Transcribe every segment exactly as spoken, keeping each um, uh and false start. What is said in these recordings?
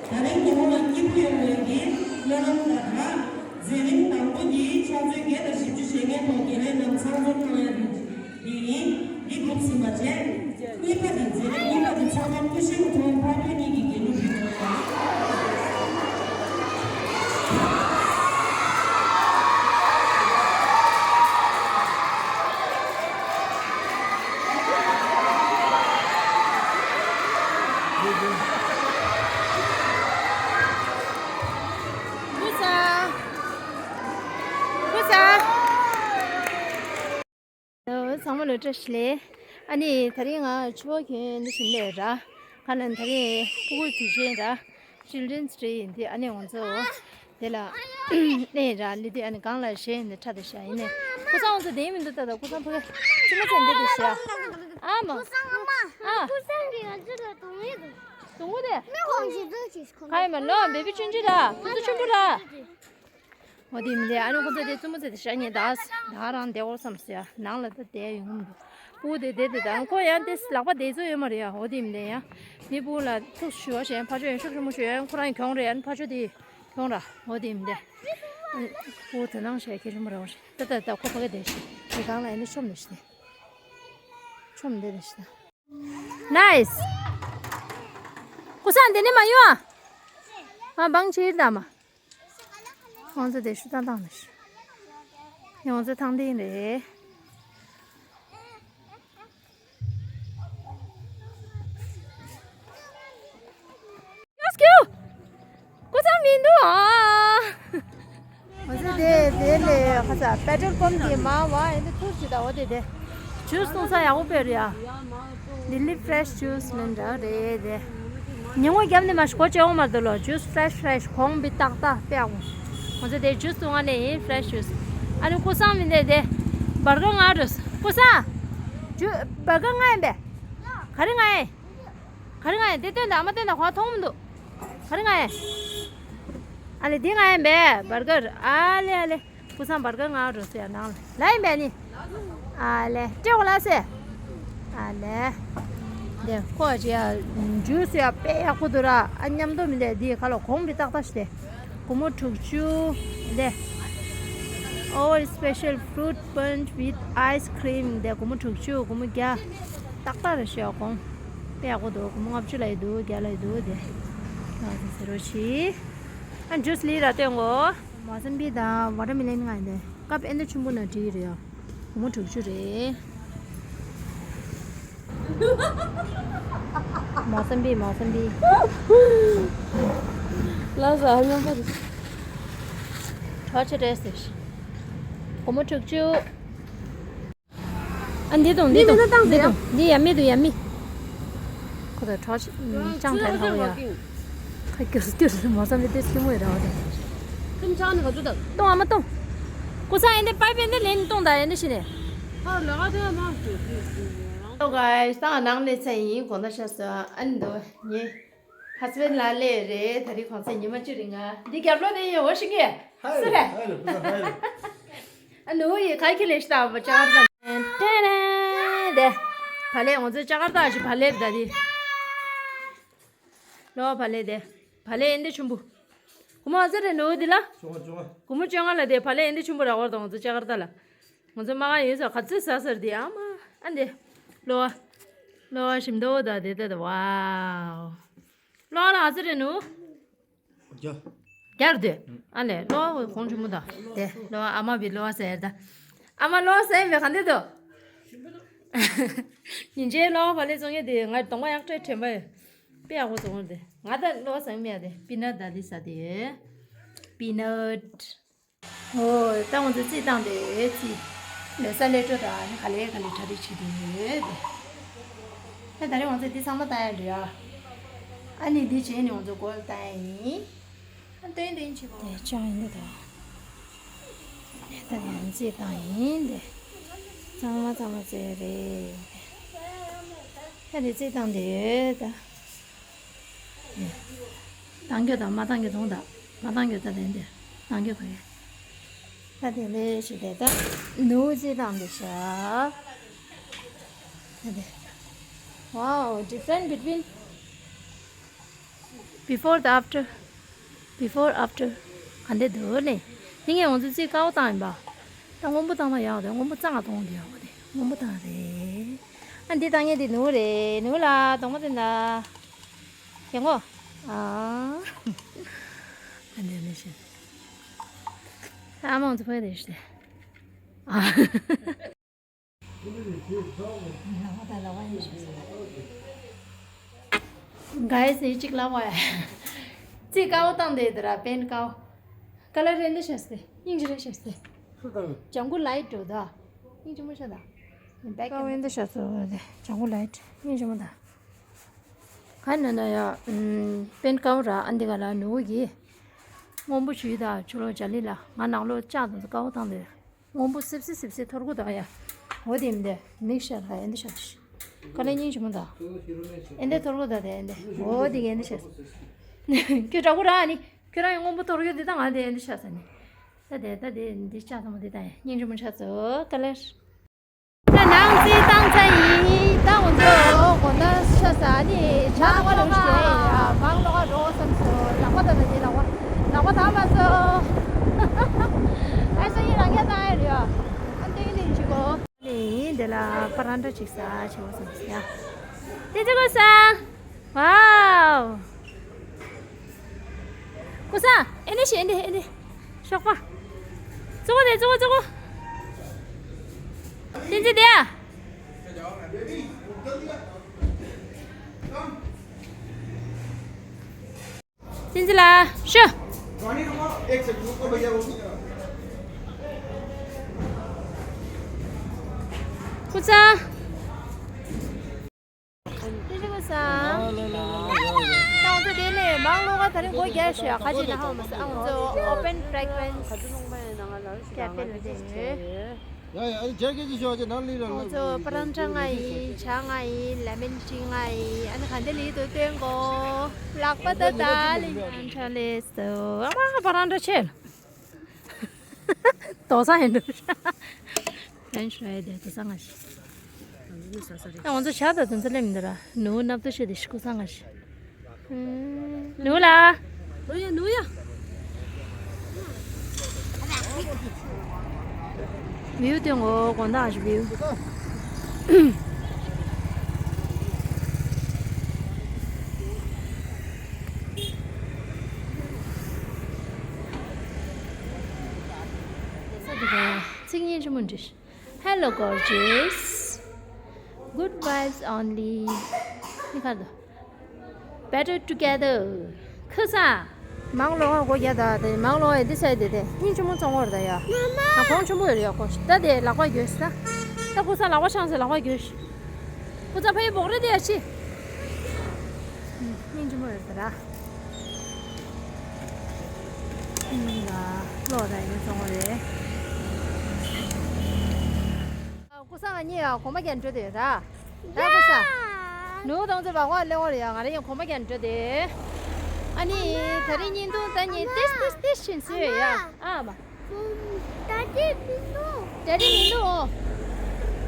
ད་རིང་དེ་མོ་ལ་སྐྱིད་པོ་ཡོང་བའི་གི་སྨོན་ལམ་དང་སྦྲགས། མཛད་རིམ་དང་པོ་འདི་ཕྱག་ཚོད་བརྒྱད་དང་བཞི་བཅུ་ཞེ་ལྔའི་ཐོག་དགེ་ལས་རྣམས་ཚང་འཛོམས་གནང་ཡ་འདི་ཡིན། འདི་གྲུབ་ཟིན་པ་བྱས། གཉིས་པ་འདི་མཛད་རིམ་གཉིས་པ་འདི་ཚང་མ་སྐུ་ཞབས་ཁོང་ཕ་བུ་གཉིས་ཀྱི་དགེ་ལུགས་ཀྱི་ནང་ལ། ཀུ་ས། ཀུ་ས། ཚང་མ་ལ་བཀྲ་ཤིས་བདེ་ལེགས། ཨ་ནི་དེ་རིང་ང་ཕྱུ་པ་གྱོན་ནས་ཕྱིན་ནས་ར། ཁ་ལན་དེ་རིང་ཕྲུ་གུའི་དུས་ཆེན་ར། Children's Day ཡིན་དུས་ཨ་ནི་ང་ཚོ་དེ་ལ་གནས་ར་ལི་དུས་ཨ་ནི་གང་ལ་ཞེས་ནས་ཁྲ་དེ་བཞག་ཡིན་ནས། ཀུ་སང་ང་ཚོ་དེ་མི་འདུག་ད་ད་ཀུ་སང་ཕ་གི་ཅི་མ་ཚད་འདི་དེ་བཞག་ཨ་མ། ཀུ་སང་ཨ་མ། ཨ། ཀུ་སང་གི་ང་ཚོ་ལ་དུང་ཡོད། དུང་གུ་དེ། མི་ཁོང་ཞིག་ཚོ་ཅིག་ཁོང་། ག་ཡིན་མ་ལོ་བེ་བི་ཆུང་ཆུང་ར་ཁོ་ཚོ་ཆུང་ཆུང་ར། འོ་དེ་མི་འདུག་ཨ་ནི་ཁོ་ཚོ་དེ་བཙུན་མོ་ཚོ་དེ་ཤ་ཉེ་ད་ད་རང་བསྡད་འོ་བསམ་སོང་ཡ། ནང་ལ་ད་བསྡད་ཡོང་གི་མི་འདུག་ཕྲུ་གུ་དེ་བསྡད་དེ་ད་ཁོ་ཡང་དེ་ལག་པ་བསྡད་ཚོད་ཡོད་མ་རེད་ཡ། འོ་དེ་མི་འདུག་ཡ། མི་ཕྲུ་གུ་ལ་ཐུགས་ཞུ་བ་བྱས་ཕར་ཕྱོགས་ཡོང་ཤུགས་ཆེན་པོ་ཞུ་ཡ། ཁོ་རང་གྱོང་རེད་ཡ། ཕར་ཕྱོགས་དེ་གྱོང་ར། འོ་དེ་མི་འདུག་ཕྲུ་གུ་དེ་ནང་བྱས་ཁྱེད་ཆུང་མོ་ར་བ་རེད། ད་ད་ད་ཁོ་ཕ་གི་བསྡད་ཤི་དེ་གང་ལ་ཡིན་ན་ཆོམ་བསྡད་ཤི་དེ་ཆོམ་བསྡད་བསྡད་ཤི་ད། Nice། ཀུ་སང་འདི་ནས་མ་ཡོང་ཨ། ཨ་བང་ཕྱིར་ད་མ། ཁོང་ཚོ་དེ་ཤུ་ཏང་ཏང་ནས་ཤི། ཁོང་ཚོ་ཐང་ཏིང་རེད། Let's go། ཀུ་སང་མི་འདུག་ཨ། ང་ཚོ་དེ་དེ་ལས་ཁ་ཚ་པེ་ཊོལ་པམ་གྱི་མ་བ་ཨེ་འདི་ཐུར་ཞིག་ད་འོ་དེ་དེ་ཇུས་བཏུང་ས་ཡག་པོ་དཔེ་རེད་ཡ། ལི་ལི་ཕྲེ་ཤི་ཇུས་ལེན་འདྲ་རེད་དེ། ཉིན་མོ་བརྒྱབ་ནས་མ་ཞིག་གོ་ཅེ་འོང་མ་འདུག་ལོ། ཇུས་ཕྲེ་ཤི་ཕྲེ་ཤི་གོང་བི་ཏག་ཏག་དཔེ་ཡག་པོ། ང་ཚོ་དེ་ཇུས་བཏུང་ང་ནས་ཡིན་ཕྲེ་ཤི་ཇུས། ཨ་ནི་ཀུ་སང་མི་འདེ་དེ་བར་ག་ང་རུ་ཀུ་སང་། ཇུ་བར་ག་ང་ཡིན་པས། ག་རེ་ང་ཡིན། ག་རེ་ང་ཡིན། དེ་སྟོན་དང་ཨ་མ་སྟོན་དང་ཁོ་མཐོང་མི་འདུག་ག་རེ་ང་ཡིན། ཨ་ལེ་དེ་ང་ཡིན་པས་བར་གར། ཨ་ལེ་ཨ་ལེ། ཀུ་སང་བར་གར་ང་རུ་སེ་ནང་ལ་ཡིན་པས་ནི། ཨ་ལེ་སྤྲེའུ་ལ་སེ། ཨ་ལེ། དེ་ཁོ་ཅི་ཡ་ཇུས་ཡ་དཔེ་ཡག་པོ་འདུག་ར། ཨ་མཉམ་དུ་མི་འདེ་དེ་ཁ་ལོ་གོང་བི་ཏག་ཏག་ཞིག་དེ། སྒོར་མོ་དྲུག་ཅུ། དེ། Our special fruit punch with ice cream དེ་སྒོར་མོ་དྲུག་ཅུ། སྒོར་མོ་བརྒྱ། ཏག་ཏག་རེད་ཤག་གོང་། དཔེ་ཡག་པོ་འདུག་སྒོར་མོ་ལྔ་བཅུ་ལ་ཡི་འདུག་བརྒྱ་ལ་ཡི་འདུག་དེ། ང་ཚོ་ཟེར་རོ་ཞིག་ཨ་ཇུས་ལི་ར་སྟོན་གོ་མོ་ཟམ་བི་དང་ཝ་ཊར་མི་ལན་ང་ཡིན་དེ། ཀབ་ཨེ་འདི་ཆུན་པོ་ན་འགྲིག་རེད་ཡ། སྒོར་མོ་དྲུག་ཅུ་རེད། མོ་ཟམ་བི་མོ་ཟམ་བི། ལ་ཟ་ཧ་ཉམས་པ་རེད། གྲོགས་ཆེ་རེད་ཟེར། སྒོར་མོ་དྲུག་ཅུ། ཨ་འདི་དང་འདི་དང་འདི་མི་འདུག་བཏང་ཟེར་ཡ། འདི་དང་འདི་ཡ་མི་འདུག་ཡ་མི། ཁོ་ད་གྲོགས་ཅང་དྲན་ཧ་ཡ། ཁ་སྐྱུར་སྐྱུར་མོ་བསམ་པའི་ཏེ་སྐྱུར་མོ་ཡ་ར་བ་དང་། ཁྱིམ་ཆང་ནི་ག་ཚོད་དང་། གཏོང་ཨ་མ་གཏོང་། ཀུ་སང་ཨེ་འདི་པའི་པེན་འདི་ལེན་གཏོང་ད་ཨེ་འདི་ཤི་ནས། ཧ་ལ་ག་དེ་མ་ཞུ་ཞུ་ཞུ། Hello guys ད་ནང་ལས་ཚེ་ཡིན་གོང་ད་ཤ་ཟ་ཨ་ནི་འདུག་ཉེ། ཧ་སི་བེན་ལ་ལས་རེད། ད་རེས་གོང་ཚེ་ཉི་མ་བཅུ་རིང་ང་འདི་རྒྱབ་ལོ་དེ་ཡོད་ཤི་གེ་སུ་རེད། ཨ་ནུ་ཡི་ཁ་ཁི་ལེ་ཤི་ཏང་བ་ཅར་དང་ཏེ་རེ་དེ། བ་ལེ་ང་ཚོའི་ཅ་གར་ཏ་ཞིག་བ་ལེ་རེད་ད་དེ། ལོ་བ་ལེ་དེ། བ་ལེ་ཨེ་འདི་ཆུན་པོ། གུ་མོ་ཨ་ཟེར་རེད་ནུ་དེ་ལ། ཅོ་ང་ཅོ་ང་། གུ་མོ་ཅོ་ང་ལ་དེ་བ་ལེ་ཨེ་འདི་ཆུན་པོ་ར་བར་དང་ང་ཚོ་ཅ་གར་ཏ་ལ། ང་ཚོ་མ་ག་ཡིན་ས་ག་ཚོད་ཟ་ཟེར་དེ་ཨ་མ། ཨ་འདི། ལོ་བ། ལོ་བ་ཞིམ་དོ་ད་དེ་ད་ད་ཝའོ། ལོ་ན་ཨ་ཙི་རེ་ནུ། རྒྱ། རྒྱར་དེ། ཨ་ལེ་ལོ་གོང་ཆུ་མོ་དང་དེ་ལོ་ཨ་མ་བི་ལོ་ཟེར་ད། ཨ་མ་ལོ་ཟེར་བའི་ག་འདི་དོ། ཉིན་རྗེས་ལོ་བ་ལེ་བཙོང་ཡས་དེ་ང་གདོང་པ་ཡག་ཏྲེ་དྲན་པ་ཡོད། དཔེ་ཡག་པོ་བཙོང་དེ་ང་ད་ལོ་ཟེར་མེད་དེ་པི་ནཊ་ད་ལི་ཟ་དེ་ཡོད། པི་ནཊ། ཨོ། ད་ང་ཚོ་རྩིས་བཏང་སྟེ་རྩིས། ལོ་གསར་ལས་སྤྲོ་དང་ག་ལེ་ག་ལེ་གྲ་སྒྲིག་བྱེད་དུས་ཡོད་དེ། ད་ད་རེས་ང་ཚོ་འདི་ཚང་མ་བཏང་ཡ་འདྲ་ཡ། ཨ་ནི་འདི་བྱས་ནས་ང་ཚོ་སྒོར་བཏང་ཡ་ཡིན། ཨ་སྟོན་སྟོན་བྱེད་པོ། དེ་ཅང་ཡིན་འདི་དང་། ད་ཡང་རྩིས་བཏང་ཡིན་དེ། ཚང་མ་ཚང་མ་རྩིས་རེད། ད་འདི་རྩིས་བཏང་སྟེ་ཡོད་ད། བཏང་རྒྱུ་དང་མ་བཏང་རྒྱུ་དང་། ད་མ་བཏང་རྒྱུ་ད་དེ་འདི་བཏང་རྒྱུ་གོ་ཡ། ད་དེ་ལས་ཞིག་དེ་ད་ནུ་ཅི་བཏང་འདི་ཤ། ད་དེ། Wow, different between Before the after. Before after. ག་འདྲ་འདུག་ལེ། དེ་ངས་ང་ཚོ་རྩིས་དཀར་པོ་བཏང་ཡིན་པ། ད་སྔོན་པོ་བཏང་ན་ཡག་རེད། སྔོན་པོ་གཙང་མ་གཏོང་གི་ཡོད་རེད། སྔོན་པོ་བཏང་རེད། ཨ་འདི་བཏང་ཡས་འདི་ནུ་རེད། ནུ་ལ་གདོང་པ་དེ་འདྲ། རྒྱན་གོ། ཨ། ཨ་འདི་ནི་ཤེས། ཨ་མ་ང་ཚོ་ཕ་གི་དེ་ཤེས། ཨ། ག་ཡེ་སི་གཅིག་ལབ་བ་ཡ། རྩིས་དཀར་པོ་བཏང་དེ་དེ་ར་པེན་དཀར་པོ། ཀ་ལར་རེད་འདི་ཤ་སྟེ། སྙིང་རྗེ་རེད་ཤ་སྟེ། སུ་དང་། ལྗང་གུ་ལའིཊ་འགྲོ་ད། སྙིང་རྗེ་མོ་ཤ་ད། དཀར་པོ་འདི་ཤ་སྟེ། ལྗང་གུ་ལའིཊ། སྙིང་རྗེ་མོ་ད། ག་ན་ན་ཡ། པེན་དཀར་པོ་ར་ཨ་འདི་ག་ལ་ནུ་གི། སྔོན་པོ་ཞུས་ད་ཆུ་ལོ་ཇ་ལི་ལ་ང་ནང་ལོགས་ལྕགས་དང་དཀར་པོ་བཏང་དེ། སྔོན་པོ་སིབ་སིབ་སིབ་སིབ་ཐོར་གོ་ད་ཡ། འོ་དེ་མི་འདི་མིག་ཤར་ཧ་ཨེ་འདི་ཤར་ཤི། ཀ་ལེ་སྙིང་རྗེ་མོ་ད། ཨེ་འདི་ཐོར་གོ་ད་དེ་ཨེ་འདི། འོ་དེ་གི་ཨེ་འདི་ཤར་སོ། ཁྱོད་དྲག་པོ་ར་ནི། ཁྱོད་རང་ཡང་སྔོན་པོ་ཐོར་གོ་དེ་ད་ང་དེ་ཨེ་འདི་ཤར་ས་ནི། ད་དེ་ད་དེ་འདི་ཤར་ས་མོ་དེ་ད་ཡ་སྙིང་རྗེ་མོ་ཤར་སོ་ཀ་ལེ། ད་ནང་རྩིས་བཏང་ཚར་ཡིན། ད་ང་ཚོ་དགོང་དག་ཤ་ཟ་ནི་ཇ་ལོག་ལོག་ཞིག་ཡ། མང་ལོག་རོགས་བསམ་སོ། ལག་པ་ད་ད་ནི་ལག་པ་ལག་པ་ད་མ་སོ། ཨ་ས་ཡིན་རང་ཡ་ད་ཨ་རེད་ཡ། ཨ་འདི་ནི་ཞིག་གོ། ནི་འདི་ལ་པ་རན་ཏྲ་ཅིག་ཟ་བྱེད་བ་སོང་ཡ། དེ་ཅི་གོ་ས། ཝའོ། ཀུ་ས། ཨེ་ནི་ཤེ་ཨེ་ནི་ཨེ་ནི། ཤོག་པ། ཙོ་གོ་དེ་ཙོ་གོ་ཙོ་གོ། ཏིན་ཙི་དེ་ཡ། ཏིན་ཙི་ལ་ཤོ། ཀུ་ས། ཏི་ཤི་ཀུ་ས། ལ་ལ་ལ་ལ། ད་ང་ཚོ་དེ་ལས་མང་ལོག་ག་ད་རིང་སྒོ་རྒྱག་ཤག་ཁ་ཅིག་ན་ཧ་མ་ས། ང་ཚོ་Open Fragrance Cafe ལ་དེ། ཡ་ཡ། ཨ་ནི་ཇར་ཀེ་ཅི་ཤོག་ཅེ་ནང་ལི་ལ་ང་ཚོ་པ་རང་ཁྲ་ང་ཡིན། ཇ་ང་ཡིན། ལེ་མོན་ཊི་ང་ཡིན། ཨ་ནི་ག་འདི་ལི་དུ་སྟོན་གོ། ལག་པ་ད་ད་ལི་ང་ཁྲ་ལེ་སོ། ཨ་མ་པ་རང་ཁྲ་ཆེ་ལ། དོ་ས་ཡིན་འདུག་ཡིན་ཤོད་ཡ་དེ་དོ་ས་ང་ཞིག་ང་ཚོ་ཇ་དང་དོན་ཚ་ལེམ་འདི་ར་ནུ་ནབ་ཏུ་ཤེ་དེ་ཤི་ཀུ་ས་ང་ཞིག་ནུ་ལ། ནུ་ཡ་ནུ་ཡ། བིའུ་དེ་ངོ་དགོང་དག་ཞིག་བིའུ། ཚིག་ངན་ཞིག་མི་འདྲི། Hello gorgeous. Good vibes only. ནི་ཁར་དོ། Better together. ཁུ་ས། མང་ལོ་ཧ་གོ་རྒྱ་ད་དེ་མང་ལོ་ཧ་འདི་ས་དེ་དེ་སྙིང་ཆུང་མོ་ཚོང་བར་ད་ཡ། ད་ཁོང་ཆུང་མོ་ཡོད་ཡ་ཁོ། ད་དེ་ལག་པ་གྱོས་ས། ད་ཁུ་ས་ལག་པ་ཆང་ཟེར་ལག་པ་གྱོས། ཁུ་ས་ཕ་ཡི་བོག་རེ་དེ་ཡ་ཆི། སྙིང་ཆུང་མོ་ཡོད་ད་ར། སྙིང་ལ་ལོ་ད་ཡིན་ཚོང་བར་རེད། ཀུ་ས་ང་གཉིས་ཡ་གོམ་པ་རྒྱག་འགྲོ་དེ་ར། ད་ཀུ་ས། ནུ་དང་ཚེ་བ་ངོ་ལེ་ངོ་རེ་ཡ་ང་རེ་ཡང་གོམ་པ་རྒྱག་འགྲོ་དེ། ཨ་ནི་ད་རེས་བརྙན་ཐུང་ད་ནི་ཏེས་ཏེས་ཏེས་ཕྱིན་སོས་ཡ། ཨ་མ། ད་དེ་མི་འདུག་ད་དེ་མི་འདུག་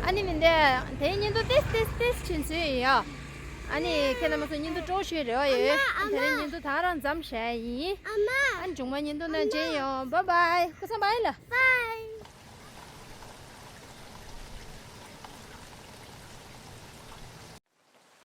ཨ་ནི་མི་འདུག་དེ་བརྙན་ཐུང་ཏེས་ཏེས་ཏེས་ཕྱིན་སོས་ཡ། ཨ་ནི་ཁྱེད་རྣམ་པ་ཚོ་བརྙན་ཐུང་སྤྲོ་ཤོས་རེ་བ་ཡོད། ཨ་ནི་ད་རེས་བརྙན་ཐུང་ད་རང་མཚམས་བཞག་ཡིན། ཨ་ནི་མཇུག་མ་བརྙན་ཐུང་ནང་མཇལ་ཡོང་། བཱའི་བཱའི། ཀུ་ས་བཱའི་ལ། བཱའི།